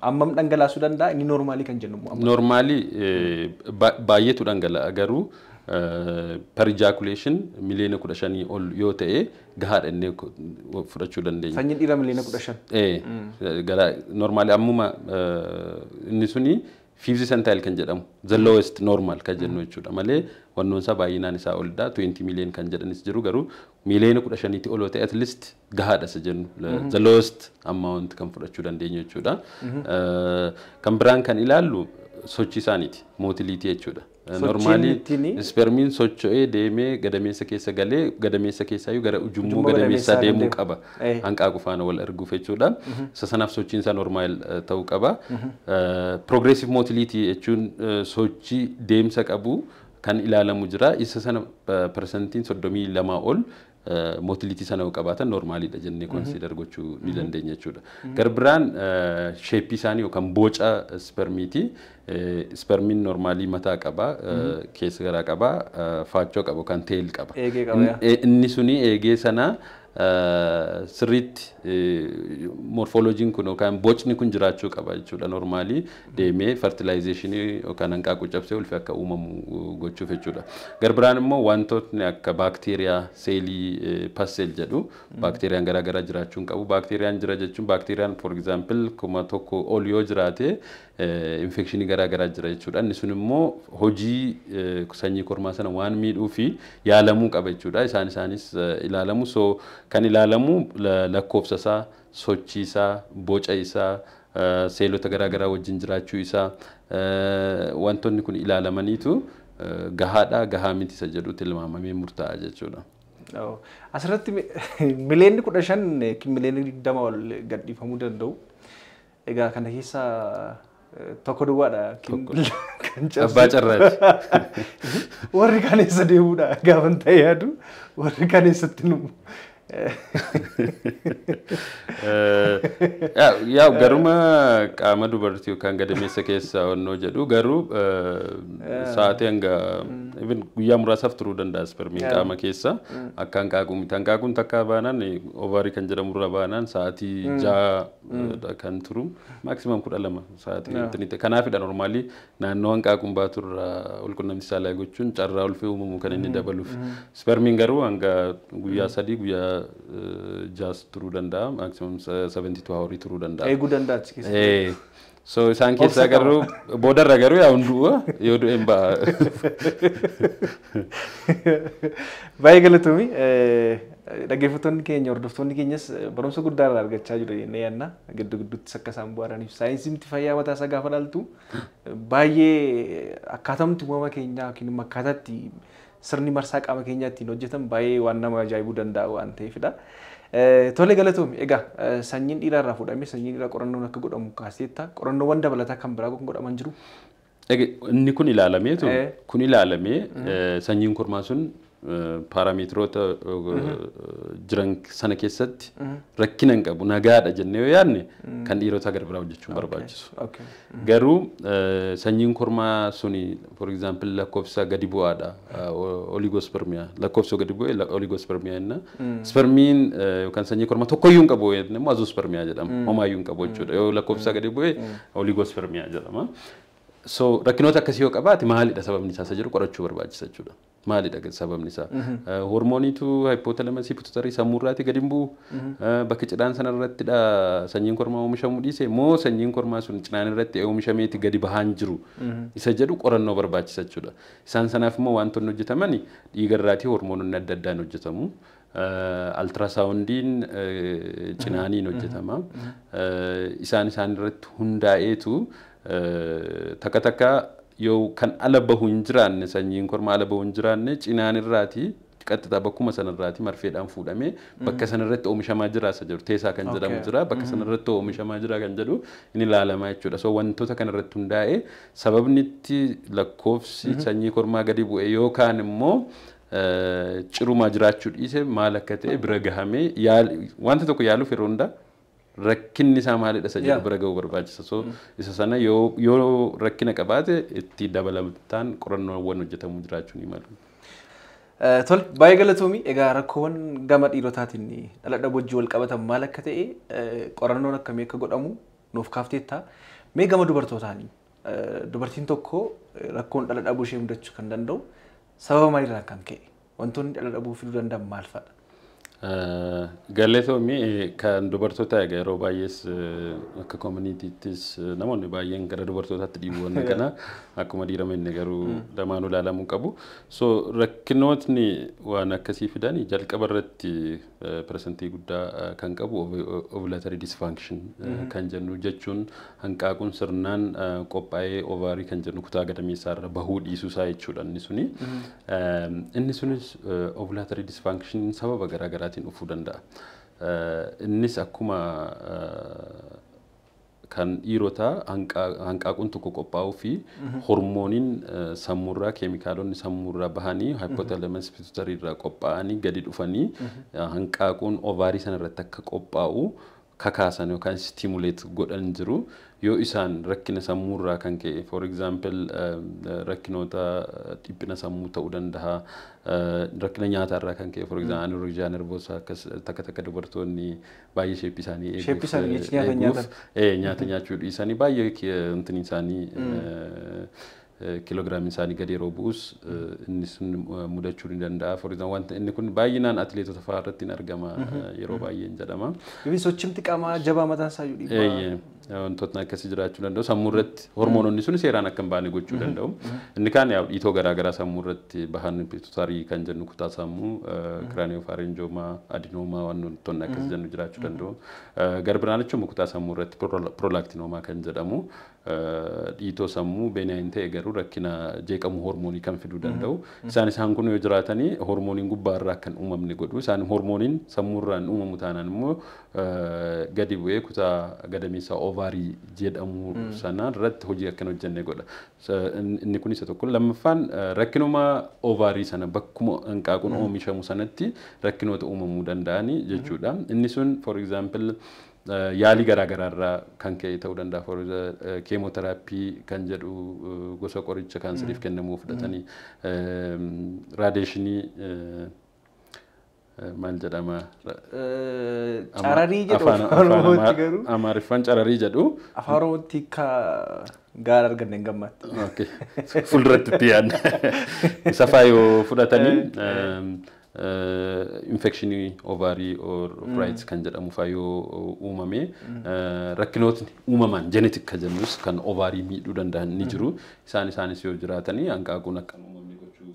Hammam dhangalaasuu danda'a inni normalii kan jennu immoo? Normalii baay'eetu dhangala'a, garuu per ejaculation 15 miliyoona ol yoo ta'e gahaadha innee fudhachuu dandeenya. Sanyiin dhiiraa 15 miliyoona. Normalii ammuma inni suni fifth centile kan jedhamu, the lowest normal kan jennu jechuudha malee wannoon isaa baay'inaan isaa olidha. 20 million kan jedhanis jiru, garuu 15 miliyoonatti ol yoo ta'e at least gahaadha isa jennu, the lowest amount kan fudhachuu dandeenyu jechuudha. Kan biraan kan ilaallu sochii isaaniiti, motility jechuudha. Normalii ispermiin socho'ee deemee gadameessa keessa galee, gadameessa keessaayyuu gara ujummoo gadameessaa deemuu qaba. Hanqaaquu faana wal arguuf jechuudha. Isa sanaaf sochiin isaa normal ta'uu qaba. Progressive motility jechuun sochii deemsa qabu kan ilaalamu jira. Isa sana percentiin 32 ol motility sana yoo qabaatan normaliidha jennee consider gochuu ni dandeenya jechuudha. Garbiraan shapeii isaanii yookaan boca ispermiiti. Ispermiin normalii mataa qaba, keessa garaa qaba, faachoo qaba yookaan tail qaba. Inni suni eegee sana sirriitti morphologyn kun yookaan bocni kun jiraachuu qaba jechuudha, normalii deemee fertilizationii yookaan hanqaaquu cabsee ulfi akka uumamu gochuuf jechuudha. Garbiraan immoo wantootni akka baakteeriyaa seelii pus cell jedhu, baakteeriyaan garaagaraa jiraachuu hin qabu. Baakteeriyaan jira jechuun, baakteeriyaan for example 1000 ol yoo jiraate, infectionii garaagaraa jira jechuudha. Inni sun immoo hojii sanyii kormaa sana waan miidhuu fi yaalamuu qaba jechuudha. Isaanis ilaalamu. So Kan ilaalamu lakkoofsa isaa, sochii isaa, boca isaa, seelota garaagaraa wajjin jiraachuu isaa, wantoonni kun ilaalamaniitu gahaadha gahaa miti isa jedhu tilmaamamee murtaa'a jechuudha. Asirratti miliyoonni 15 yookiin miliyoonni 20 ol gadhiifamuu danda'u. Egaa kana keessaa tokko duwwaadha kan cabsu. Abbaa carraati. Warri kaan eessa deemuudha gaafan ta'e yaadu, warri kaan eessatti numu? Yaa, garuma qaama dubartii yookaan gadameessa keessa onnoo jedhu garuu sa'aatii hanga even guyyaa muraasaaf turuu danda'a spermiin qaama keessa, akka hanqaaquu miti. Hanqaaquun takka baanaan, ovary kan jedhamurra baanaan, sa'aatii 6 kan turu, maximum 12 sa'aatii. Kanaafidha normally naannoo hanqaaquun baaturraa walqunnamtii saalaa gochuun carraa ulfee uumamuu kan inni dabaluuf. Spermiin garuu hanga guyyaa 3, guyyaa 6 turuu danda'a, maximum 72 hourii turuu danda'a. Eeguu danda'a achi keessatti. So isaan keessaa garuu boodarra garuu yaa hunduu yoo du'e hin ba'a. Baay'ee galatoomi. Dhaggeeffattoonni keenya, hordoftoonni keenyas barumsa guddaa irraa argachaa jiru jennee yaadna. Giddu gidduuttis akka isaan bu'aaraniif saayinsiin fayyaa mataa isaa gaafa ilaaltu baay'ee akkaatamti uumama keenyaa yookiin immoo akkaataatti sirni marsaa qaama keenyaa ittiin hojjetan baay'ee waan nama ajaa'ibuu danda'u waan ta'eefidha. Tole, galatoomi. Egaa sanyiin dhiiraa irraa fuudhamee sanyiin dhiiraa qorannoon akka godhamu kaaseetta. Qorannoowwan dabalataa kan biraa kan godhaman jiru. Inni kun ilaalameetu, kun ilaalamee sanyiin kormaa sun parameteroota jiran sana keessatti rakkina hin qabu, nagaadha jennee yoo yaadne, kan dhiirotaa gara biraa hojjechuun barbaachisu. Garuu sanyiin kormaa suni, for example, lakkoofsa gadi bu'aadha, oligospermia, lakkoofsa gadi bu'e oligospermia jenna. Spermiin yookaan sanyii kormaa tokkoyyuu hin qabu immoo azoospermia jedhama. Homaayyuu hin qabu jechuudha. Yoo lakkoofsa gadi bu'e oligospermia jedhama. So rakkinoota akkasii yoo qabaate maalidha sababni isaa isa jedhu qorachuu barbaachisa jechuudha. Maalidha sababni isaa? Hormooniitu hypothalamusii, pituitary, sammuurraatii gadi hin bu'u. Bakka cidhaan sanarrattidha sanyiin kormaa oomishamuu dhiise moo sanyiin kormaa sun cinaan irratti oomishameeti gadi bahaan jiru isa jedhu qorannoo barbaachisa jechuudha. Isaan sanaaf immoo wantoonni hojjetaman dhiigarraatii hormoononni adda addaan hojjetamu. Ultrasoundiin cinaaniin hojjetama. Isaan isaan irratti hundaa'eetu takka takka yoo kan ala bahu hin jiraanne, sanyiin kormaa ala bahu hin jiraanne, cinaan irraatii qaxxixaa bakkuma sanarraatii marfeedhaan fuudhamee bakka sanarratti oomishamaa jira isa jedhu, TESA kan jedhamu jira, bakka sanarratti oomishamaa jira kan jedhu inni ilaalamaa jechuudha. So wantoota kanarratti hundaa'ee sababni itti lakkoofsi sanyii kormaa gadi bu'e yookaan immoo cirumaa jiraachuu dhiise maal akka ta'e bira gahamee wanta tokko yaaluuf yeroo hundaa rakkinni isaa maalidha isa jedhu bira ga'uu barbaachisa. So isa sana yoo rakkina qabaate itti dabalataan qorannoowwan hojjetamuu jiraachuu ni malu. Tole, baay'ee galatoomi. Egaa rakkoowwan gama dhiirotaatiin dhala dhabuu wajjin wal qabatan maal akka ta'e, qorannoon akkamii akka godhamu nuuf kaafteetta. Mee gama dubartootaan dubartiin tokko rakkoon dhala dhabuu ishee mudachuu kan danda'u sababa maaliirraan kan ka'e, wantoonni dhala dhabuu fiduu danda'an maal fa'adha? Galatoomi. Kan dubartoota egaa yeroo baay'ees akka communityttis namoonni baay'een gara dubartootaatti dhiibu wanna kana, akkuma dhiirama inni garuu lamaanuu ilaalamuu qabu. So rakkinootni waan akkasii fidan jalqaba irratti percentii guddaa kan qabu ovulatory dysfunction kan jennu, jechuun hanqaaquun sirnaan qophaa'ee ovary kan jennu kutaa gadameessaa irra bahuu dhiisuu isaa jechuudha inni suni. Inni sunis ovulatory dysfunction sababa garaa garaatiin dhufuu danda'a. Innis akkuma kan dhiirotaa hanqaaquun tokko qophaa'uu fi hormooniin sammuurraa, keemikaalonni sammuurraa bahanii hypothalamus, pituitary irraa qophaa'anii gadi dhufanii hanqaaquun ovary sana irratti akka qophaa'u kakaasan yookaan stimulate godhan jiru. Yoo isaan rakkina sammuurraa kan ka'e, for example, rakkinoota dhiphina sammuu ta'uu danda'a, rakkina nyaatarraa kan ka'e, for example, anorexia nervosa, akkas takka takka dubartoonni baay'ee shapeii isaanii Shapeii isaanii jechi nyaata eeguuf nyaatan. Nyaata nyaachuu dhiisanii baay'ee intini isaanii Kiloogiraamiin isaanii gadi yeroo bu'us inni sun mudachuu ni danda'a. For example, wanta inni kun baay'inaan atileetota fa'aa irratti hin argama yeroo baay'een jedhama. Yookiin sochimti qaamaa jabaa mataan isaa iyyuu dhiibbaa. Wantootni akkasii jiraachuu danda'u. Sammuu irratti hormoononni sun seeraan akka hin baane gochuu danda'u. Inni kaan yaa dhiitoo garaagaraa sammuu irratti bahan, pituitary kan jennu, kutaa sammuu, craniopharyngioma, adenoma, wantoonni akkasii jennu jiraachuu danda'u. Gara biraan jechuun kutaa sammuu irratti prolactinoma kan jedhamu, dhiitoo sammuu benign ta'e garuu rakkina jeeqamuu hormoonii kan fiduu danda'u. Isaan kun yoo jiraatanii hormooniin gubbaarraa kan uumamne godhu. Isaan hormooniin sammuurraan uumamu taanaan immoo gadi bu'ee kutaa gadameessaa ovary jedhamu sana irratti hojii akkan hojjenne godha. Inni kun isa tokko. Lammaffaan, rakkinuma ovary sana bakkuma hanqaaquun oomishamu sanatti rakkinoota uumamuu danda'ani jechuudha. Inni sun, for example, yaalii garaagaraa irraa kan ka'e ta'uu danda'a. For chemotherapy kan jedhu, gosa qoricha kaanseriif kennamuu fudhatanii, radiation, maal jedhama? Cararii jedhu Afaan Oromootti garuu. Amaariffaan cararii jedhu. Afaan Oromootti akka gaara arganne hin gammadde. Fuulduratti itti yaadna. Isa faa yoo fudhatanii, infekshinii ovary or oophoritis kan jedhamu faa yoo uumame, rakkinootni uumamaan genetic kan jennus kan ovary miidhuu danda'an ni jiru. Isaanis yoo jiraatanii hanqaaquun akka hin uumamne gochuu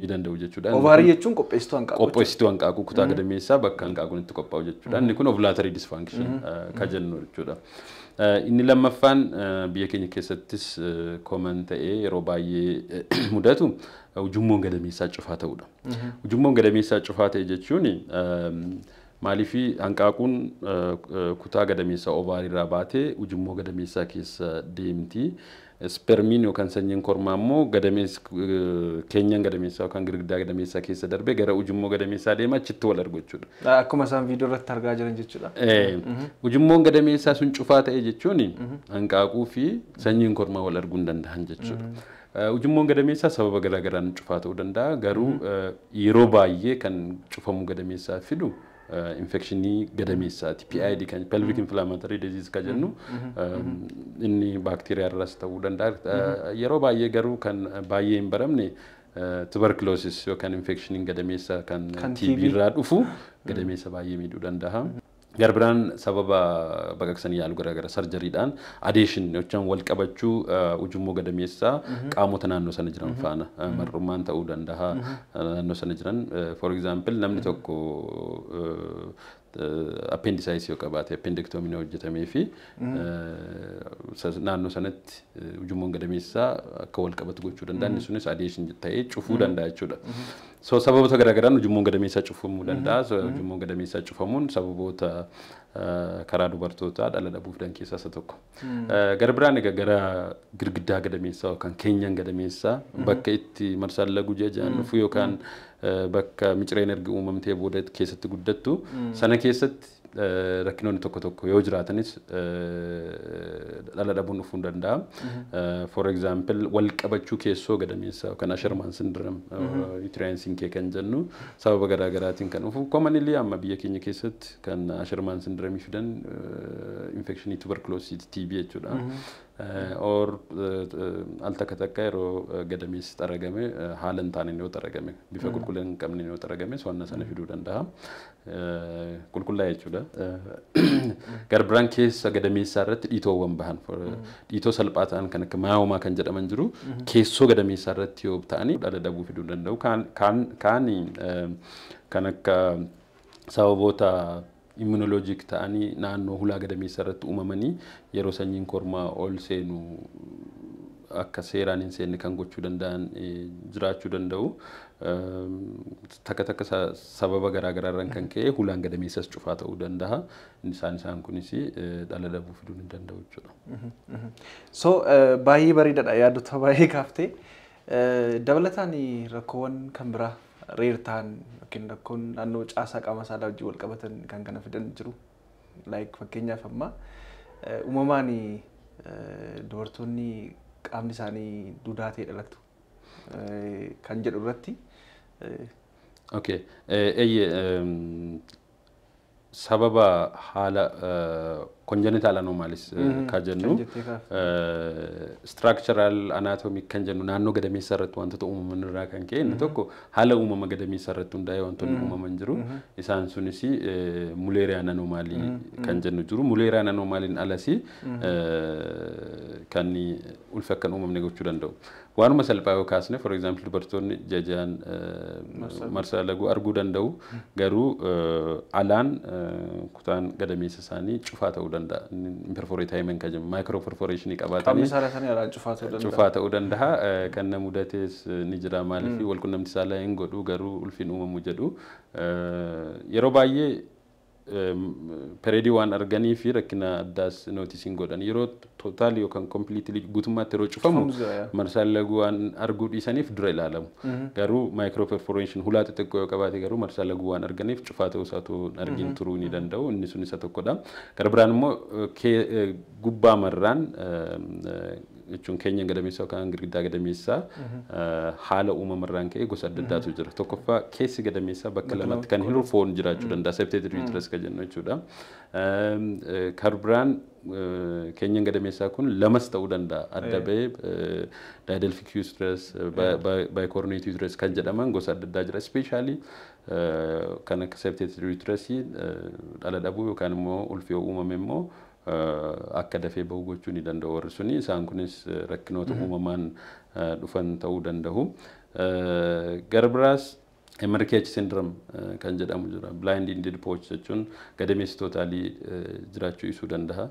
ni danda'u jechuudha. Ovary jechuun qopheessituu hanqaaquu. Qopheessituu hanqaaquu, kutaa gadameessaa bakka hanqaaquun itti qophaa'u jechuudha. Inni kun ovulatory dysfunction kan jennu jechuudha. Inni lammaffaan biyya keenya keessattis common ta'ee yeroo baay'ee mudatu ujummoon gadameessaa cufaa ta'uudha. Ujummoon gadameessaa cufaa ta'e jechuun maaliif, hanqaaquun kutaa gadameessaa ovary irraa baatee ujummoo gadameessaa keessa deemti. Spermiin yookaan sanyiin kormaa immoo gadameessa keenyan gadameessaa yookaan girgiddaa gadameessaa keessa darbee gara ujummoo gadameessaa deema, achitti wal argu jechuudha. Akkuma isaan viidiyoo irratti argaa jiran jechuudha. Ujummoon gadameessaa sun cufaa ta'e jechuun hanqaaquu fi sanyiin kormaa wal arguu hin danda'an jechuudha. Ujummoon gadameessaa sababa garaagaraan cufaa ta'uu danda'a. Garuu yeroo baay'ee kan cufamu gadameessaa fidu infekshinii gadameessaati. PID kan pelvic inflammatory disease kan jennu, inni baakteeriyaa irraas ta'uu danda'a. Yeroo baay'ee garuu kan baay'ee hin baramne tuberculosis yookaan infekshiniin gadameessaa kan TB irraa dhufu gadameessa baay'ee miidhuu danda'a. Garbiraan sababa baqaqsanii yaaluu garaagaraa, surgerydhaan adhesion yookaan wal qabachuu ujummoo gadameessaa qaamota naannoo sana jiran faana, mar'ummaan ta'uu danda'a naannoo sana jiran. For example, namni tokko appendicitis yoo qabaate, appendectomyn hojjetamee fi naannoo sanatti ujummoon gadameessaa akka wal qabatu gochuu danda'a. Inni sunis adhesion ta'ee cufuu danda'a jechuudha. So sababoota garaagaraan ujummoon gadameessaa cufamuu danda'a. So ujummoon gadameessaa cufamuun sababoota karaa dubartootaa dhala dhabuu fidan keessaa isa tokko. Gara biraan egaa gara girgiddaa gadameessaa yookaan keenyan gadameessaa, bakka itti marsaan laguu ji'a ji'aan dhufu yookaan bakka micireen erga uumamtee booda keessatti guddattu sana keessatti rakkinoonni tokko tokko yoo jiraatanis dhala dhabuun dhufuu ni danda'a. For example, wal qabachuu keessoo gadameessaa yookaan Asherman syndrome, uterine synchia kan jennu sababa garaa garaatiin kan dhufu. Commonly amma biyya keenya keessatti kan Asherman syndrome fidan infekshinii tuberculosis, TB jechuudha. Or al takka takka yeroo gadameessi xaragame, haala hin taaneen yoo xaragame, bifa qulqullina hin qabneen yoo xaragame, wanna sana fiduu danda'a. Qulqullaa jechuudha. Garbiraan keessa gadameessaa irratti dhiitoowwan bahan, dhiitoo salphaa ta'an kan akka myoma kan jedhaman jiru, keessoo gadameessaa irratti yoo ta'anii dhala dhabuu fiduu danda'u. Kaan kan akka sababoota immunologic ta'anii naannoo hulaa gadameessaa irratti uumamanii yeroo sanyiin kormaa ol seenu akka seeraan hin seenne kan gochuu danda'an jiraachuu danda'u. Takka takka sababa garaa garaarraan kan ka'e hulaan gadameessas cufaa ta'uu danda'a. Isaan kunis dhala dhabuu fiduu ni danda'u jechuudha. So baay'ee bareedaadha, yaadota baay'ee kaaftee. Dabalataan rakkoowwan kan biraa rare ta'an yookiin rakkoon naannoo caasaa qaama saalaa wajjin wal qabatan kan kana fidan jiru. Like fakkeenyaaf amma uumamaan dubartoonni qaamni isaanii duudaa ta'e dhalatu kan jedhu irratti. Okay. Eeyyee. Sababa haala congenital anomalies kan jennu, structural anatomy kan jennu, naannoo gadameessaa irratti wantoota uumaman irraa kan ka'e, inni tokko haala uumama gadameessaa irratti hundaa'ee wantoonni uumaman jiru. Isaan sunis Mullerian anomaly kan jennu jiru. Mullerian anomalyn alasii kan ulfa akka hin uumamne gochuu danda'u. Waanuma salphaa yoo kaasne, for example, dubartoonni jajaan marsaa laguu arguu danda'u, garuu alaan kutaan gadameessa isaanii cufaa ta'uu danda'a. Imperforate hymen kan jennu micro perforationii qabaatanii. Qaamni saalaa isaanii alaan cufaa ta'uu danda'a. Cufaa ta'uu danda'a. Kan na mudates ni jira. Maaliif walqunnamtii saalaa hin godhu garuu ulfiin uumamu jedhu. Yeroo baay'ee periodii waan arganii fi rakkina addaas noticeiin godhan, yeroo totally yookaan completely guutummaatti yeroo cufamu marsaan laguu waan arguu dhiisaniif dura ilaalamu. Garuu micro perforation hulaa xixiqqoo yoo qabaate garuu marsaa laguu waan arganiif cufaa ta'uu isaatu argin turuu ni danda'u. Inni sun isa tokkodha. Gara biraan immoo gubbaa marraan jechuun keenya gadameessaa yookaan girgiddaa gadameessaa haala uumamarraan ka'ee gosa adda addaatu jira. Tokkoffaa, keessi gadameessaa bakka lamatti kan hiru foon jiraachuu danda'a. Septated uterus kan jennu jechuudha. Kan biraan keenyan gadameessaa kun lamas ta'uu danda'a. Adda bahee didelphic uterus, bicornuate uterus kan jedhaman gosa adda addaa jira. Especially kan akka septated uterus dhala dhabuu yookaan immoo ulfi yoo uumame immoo akka dafee bahu gochuu ni danda'u warri suni. Isaan kunis rakkinoota uumamaan dhufan ta'uu danda'u. Gara biraas MRKH syndrome kan jedhamu jira. Blind ended pouch jechuun gadameessi totally jiraachuu dhiisuu danda'a.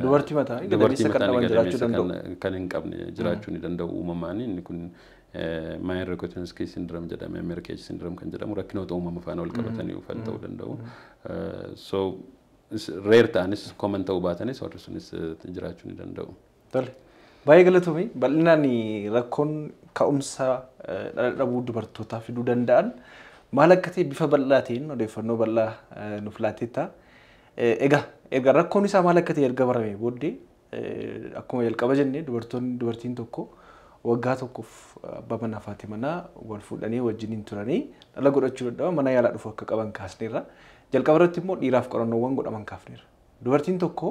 Dubartii mataa gadameessa kan dhaban jiraachuu danda'u. Kan hin qabne jiraachuu ni danda'u uumamaan. Inni kun Mayer Rokitansky syndrome jedhame. MRKH syndrome kan jedhamu rakkinoota uumama faana wal qabatanii dhufan ta'uu danda'u. So rare ta'anis, common ta'uu baatanis, warri sunis jiraachuu ni danda'u. Tole. Baay'ee galatoomii. Bal'inaan rakkoon ka'umsa dhala dhabuu dubartootaa fiduu danda'an maal akka ta'e bifa bal'aa ta'een odeeffannoo bal'aa nuuf laatteetta. Egaa erga rakkoon isaa maal akka ta'e erga barame booddee, akkuma jalqaba jennee, dubartoonni dubartiin tokko waggaa tokkoof abbaa manaa fi haati manaa wal fuudhanii wajjiniin turanii dhala godhachuu dadhaban mana yaalaa dhufu akka qaban kaasneerra. Jalqaba irratti immoo dhiiraaf qorannoowwan godhaman kaafneerra. Dubartiin tokko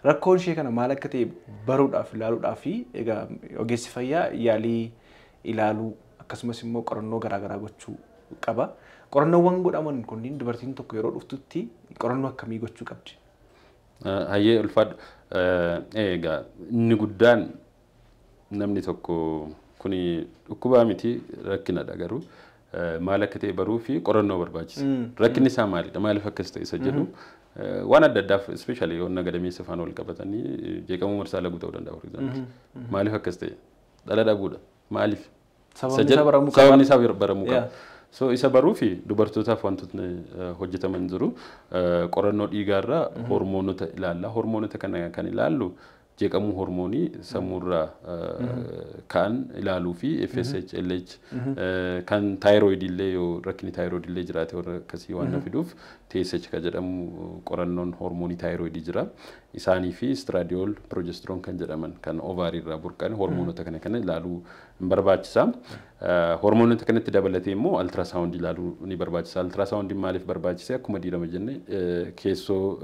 rakkoon ishee kana maal akka ta'e baruudhaaf, ilaaluudhaaf, egaa ogeessi fayyaa yaalii ilaaluu akkasumas immoo qorannoo garaagaraa gochuu qaba. Qorannoowwan godhaman kunniin dubartiin tokko yeroo dhuftutti qorannoo akkamii gochuu qabdi? Hayyee, ulfaadhu. Egaa inni guddaan namni tokko kuni dhukkubaa miti, rakkinadha, garuu maal akka ta'e baruu fi qorannoo barbaachisa. Rakkinni isaa maalidha? Maaliif akkas ta'e isa jedhu waan adda addaaf, especially yoonna gadameessa faana wal qabatanii jeeqamuu marsaa laguu ta'uu danda'a, for example. Maaliif akkas ta'e? Dhala dhabuudha. Maaliif? Sababni isaa baramuu qaba. Sababni isaa baramuu qaba. So isa baruu fi dubartootaaf wantootni hojjetaman jiru. Qorannoo dhiigaarraa hormoonota ilaalla. Hormoonota kana kan ilaallu jeeqamuu hormoonii sammuurraa ka'an ilaaluu fi FSH, LH, kan thyroid illee yoo rakkinni thyroid illee jiraate warra akkasii waan fiduuf TSH kan jedhamu qorannoon hormoonii thyroidii jira. Isaanii fi estradiol, progesterone kan jedhaman kan ovary irraa burqan hormoonota kana ilaaluu hin barbaachisa. Hormoonota kanatti dabalatee immoo ultrasoundii ilaaluu ni barbaachisa. Ultrasoundiin maaliif barbaachise? Akkuma diirama jenne, keessoo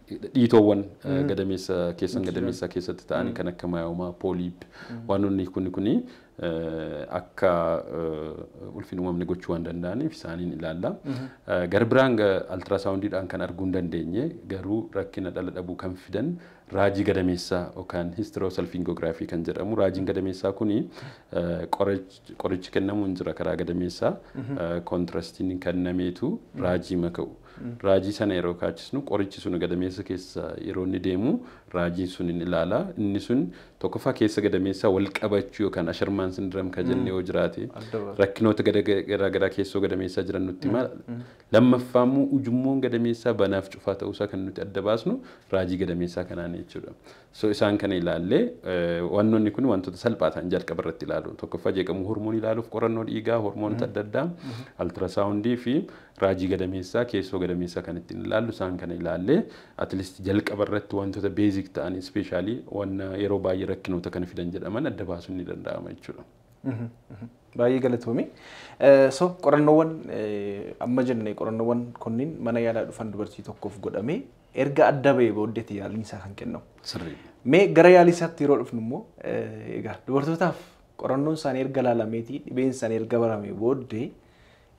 dhiitoowwan gadameessa keessan gadameessa keessatti ta'anii kan akka myoma, polyp, wantoonni kuni akka ulfin uumamne gochuu waan danda'aniif isaaniin ilaalla. Gara biraan ultrasoundiidhaan kan arguu hin dandeenye garuu rakkina dhala dhabuu kan fidan raajii gadameessaa yookaan hysterosalpingography kan jedhamu. Raajiin gadameessaa kuni qorichi kennamu hin jira, karaa gadameessaa contrastiin kennameetu raajii maka'u. Raajii sana yeroo kaachisnu qorichi sun gadameessa keessa yeroo inni deemu raajiin sun hin ilaala. Inni sun tokkoffaa keessa gadameessaa wal qabachuu yookaan Asherman syndrome kan jenne yoo jiraate rakkinoota garaagaraa keessoo gadameessaa jiran nutti hima. Lammaffaa immoo ujummoon gadameessaa banaaf cufaa ta'uusaa kan nuti adda baasnu raajii gadameessaa kanaan jechuudha. So isaan kana ilaallee wantoonni kun wantoota salphaa ta'an jalqaba irratti ilaalu. Tokkoffaa, jeeqamuu hormoonii ilaaluuf qorannoo dhiigaa, hormoonota adda addaa, ultrasoundii fi raajii gadameessaa keessoo gadameessaa kan ittiin ilaallu isaan kana ilaallee at least jalqaba irratti wantoota basic ta'an, especially wanna yeroo baay'ee rakkinoota kana fidan jedhaman adda baasuun ni danda'ama jechuudha. Baay'ee galatoomi. So qorannoowwan amma jenne qorannoowwan kunniin mana yaalaa dhufan dubartii tokkoof godhamee erga adda bahee booddeetti yaaliin isaa kan kennamu. Sirrii. Mee gara yaalii isaatti yeroo dhufnu immoo egaa dubartootaaf qorannoon isaanii erga ilaalameetii dhibeen isaanii erga baramee booddee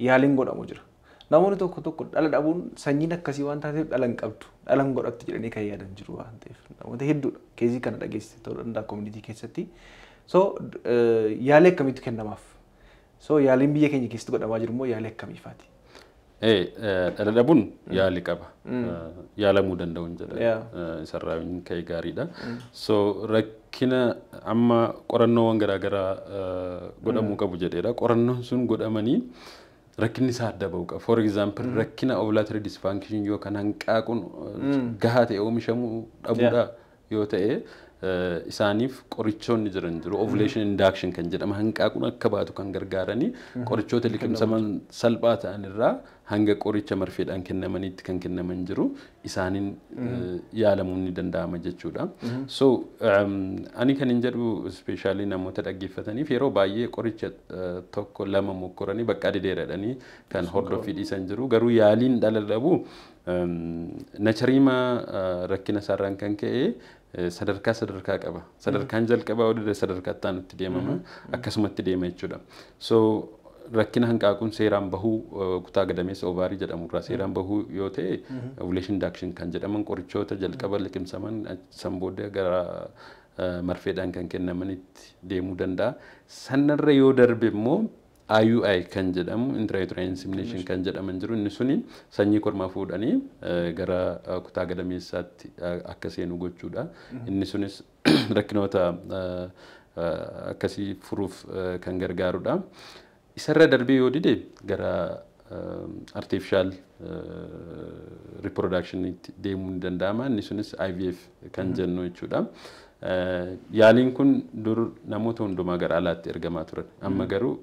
yaaliin godhamu jira. Namoonni tokko tokko dhala dhabuun sanyiin akkasii waan taateef dhala hin qabdu, dhala hin godhattu jedhanii kan yaadan jiru waan ta'eef namoota hedduudha. Case kana dhageessite ta'uu danda'a community keessatti. So yaalii akkamiitu kennamaaf? So yaaliin biyya keenya keessatti godhamaa jiru immoo yaalii akkamiifaati? Dhala dhabuun yaalii qaba. Yaalamuu danda'u hin jedha. Isarraa ka'e gaariidha. So rakkina amma qorannoowwan garaagaraa godhamuu qabu jedheera. Qorannoon sun godhamanii rakkinni isaa adda bahuu qaba. For example, rakkina ovulatory dysfunction yookaan hanqaaquun gahaa ta'e oomishamuu dhabuudha yoo ta'e, isaaniif qorichoonni jiran jiru. Ovulation induction kan jedhama, hanqaaquun akka baatu kan gargaaranii qorichoota liqimsaman salphaa ta'an irraa hanga qoricha marfeedhaan kennamaniitti kan kennaman jiru, isaaniin yaalamuun ni danda'ama jechuudha. So ani kan hin jedhu, especially namoota dhaggeeffataniif, yeroo baay'ee qoricha tokko lama mokkoranii bakka dideeradhanii kan hordoffii dhiisan jiru. Garuu yaaliin dhala dhabuu nachariima rakkina isaarraan kan ka'e sadarkaa sadarkaa qaba. Sadarkaan jalqabaa yoo sadarkaa itti aanutti deemama, akkasumatti deema jechuudha. So rakkina hanqaaquun seeraan bahuu kutaa gadameessa ovary jedhamu irraa seeraan bahuu yoo ta'e, ovulation induction kan jedhaman qorichoota jalqaba liqimsaman, san booda gara marfeedhaan kan kennamanitti deemuu danda'a. Sanarra yoo darbe immoo IUI kan jedhamu, intrauterine insemination kan jedhaman jiru. Inni suni sanyii kormaa fuudhanii gara kutaa gadameessaatti akka seenu gochuudha. Inni sunis rakkinoota akkasii furuuf kan gargaarudha. Isarra darbee yoo dide gara artificial reproductionitti deemuu ni danda'ama. Inni sunis IVF kan jennu jechuudha. Yaaliin kun dur namoota hundumaa gara alaatti ergamaa turan. Amma garuu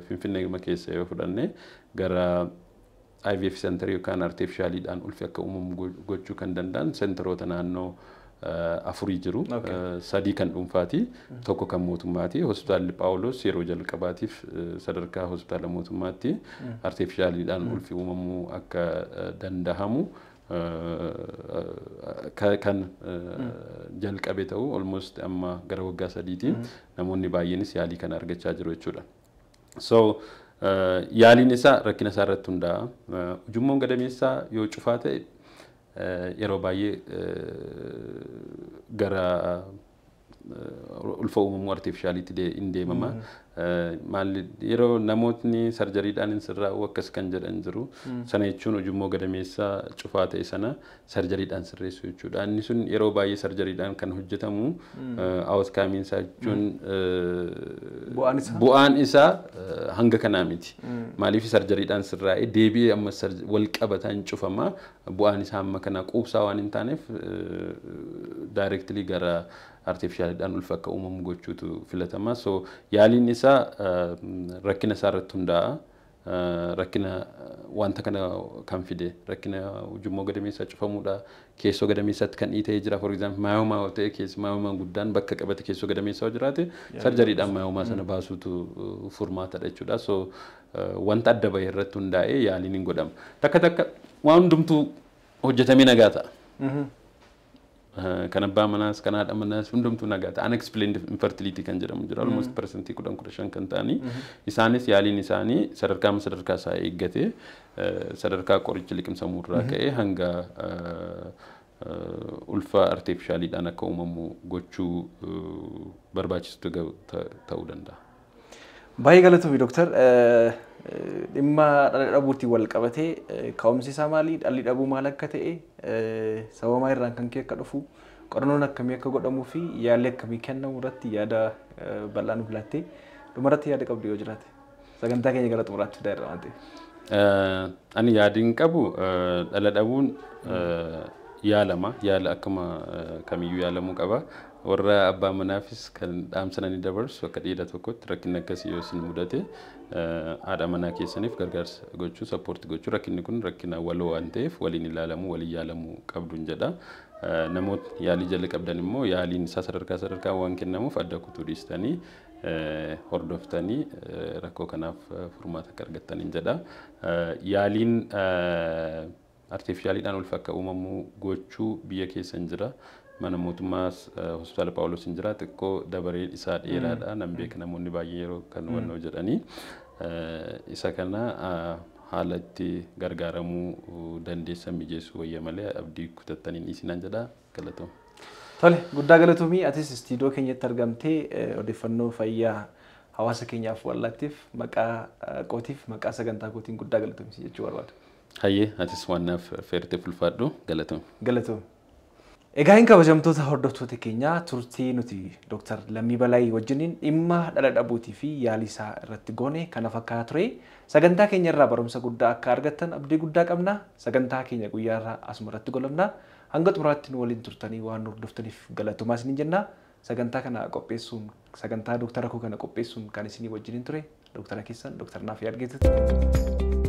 Finfinnee keessa yoo fudhanne, gara IVF center yookaan artificialiidhaan ulfi akka uumamu gochuu kan danda'an centeroota naannoo afurii jiru. Sadii kan dhuunfaati, tokko kan mootummaati. Hospitaalli Phaawulos yeroo jalqabaatiif sadarkaa hospitaala mootummaatti artificialiidhaan ulfi uumamuu akka danda'amu kan jalqabe ta'u, almost amma gara waggaa 3ti, namoonni baay'eenis yaalii kana argachaa jiru jechuudha. So yaaliin isaa rakkina isaa irratti hundaa'a. Ujummoon gadameessaa yoo cufaa ta'e yeroo baay'ee gara ulfa uumamuu artificialiitti hin deemama. Maalli yeroo namootni surgerydhaan hin sirraa'u akkas kan jedhan jiru. Sana jechuun ujummoo gadameessaa cufaa ta'e sana surgerydhaan sirreessu jechuudha. Inni sun yeroo baay'ee surgerydhaan kan hojjetamu outcomeiin isaa jechuun bu'aan isaa hanga kanaa miti. Maaliif surgerydhaan sirraa'ee deebi'ee amma wal qabataan cufama, bu'aan isaa amma kana quubsaa waan hin taaneef directly gara artificialiidhaan ulfa akka uumamu gochuutu filatama. So yaaliin isaa rakkina isaa irratti hundaa'a. Rakkina wanta kana kan fide rakkina ujummoo gadameessaa cufamuudha. Keessoo gadameessaatti kan dhiitee jira. For example, myoma yoo ta'e, keessa myoma guddaan bakka qabate keessoo gadameessaa yoo jiraate, surgerydhaan myoma sana baasuutu furmaatadha jechuudha. So wanta adda bahe irratti hundaa'ee yaaliin hin godhama. Takka takka waan hundumtuu hojjetamee nagaa ta'a. Kan abbaa manaas kan haadha manaas hundumtuu nagaa ta'a. Unexplained infertility kan jedhamu jira. Almost 10% 15 kan ta'anii. Isaanis yaaliin isaanii sadarkaa sadarkaa isaa eeggate, sadarkaa qoricha liqimsamuu irraa ka'ee hanga ulfa artificialiidhaan akka uumamu gochuu barbaachisu ta'uu danda'a. Baay'ee galatoomi, dooktar. Dhimma dhala dhabuutiin wal qabatee ka'umsi isaa maali? Dhalli dhabuu maal akka ta'e, sababa irraan kan ka'e akka dhufu, qorannoon akkamii akka godhamuu fi yaalii akkamii kennamu irratti yaada bal'aa nuuf laattee, dhumarratti yaada qabdu yoo jiraate sagantaa keenya gara xumuraatti fidaa irra waan ta'eef. Ani yaadiin qabu, dhala dhabuun yaalama, yaala akkuma kamiyyuu yaalamuu qaba. Warra abbaa manaafis kan dhaamsa nani dabarsu, akka dhiira tokkotti rakkinni akkasii yoo isin mudate haadha manaa keessaniif gargaarsa gochuu, support gochuu, rakkinni kun rakkina waloo waan ta'eef waliin ilaalamuu, waliin yaalamuu qabduun jedha. Namootni yaalii jalqabdan immoo yaaliin isaa sadarkaa sadarkaa waan kennamuuf adda kutuu dhiistanii hordoftanii rakkoo kanaaf furmaata akka argattaniin jedha. Yaaliin artificialiidhaan ulfa akka uumamu gochuu biyya keessa hin jira. Mana mootummaas hospitaala Phaawulos hin jira. Xiqqoo dabareen isaa dheeraadha. Nan beeka namoonni baay'ee yeroo kan hubannoo jedhanii. Isa kana haala itti gargaaramuu dandeessan mijeessuu wayya malee abdii kutattanii dhiisinaan jedha. Galatoom. Tole, guddaa galatoomii. Atis istiidiyoo keenyatti argamtee odeeffannoo fayyaa hawaasa keenyaaf wallaattiif maqaa kootiif maqaa sagantaa kootiin guddaa galatoomii jechuu barbaada. Hayyee, atis waan naaf feerteef ulfaadhu, galatoom. Galatoom. Egaa hin kabajamtoota hordoftoota keenyaa, turtii nuti Dooktar Lammii Balaayii wajjiniin dhimma dhala dhabuutii fi yaalii isaa irratti goone kana fakkaata ture. Sagantaa keenya irraa barumsa guddaa akka argattan abdii guddaa qabna. Sagantaa keenya guyyaa irraa asuma irratti golabna. Hanga xumuraatti nu waliin turtanii waan nu hordoftaniif galatoomaa isiniin jenna. Sagantaa kana qopheessuun, sagantaa Dooktara koo kana qopheessuun kan isinii wajjiniin ture Dooktara keessan Dooktar Naaf Yaadgeetutti.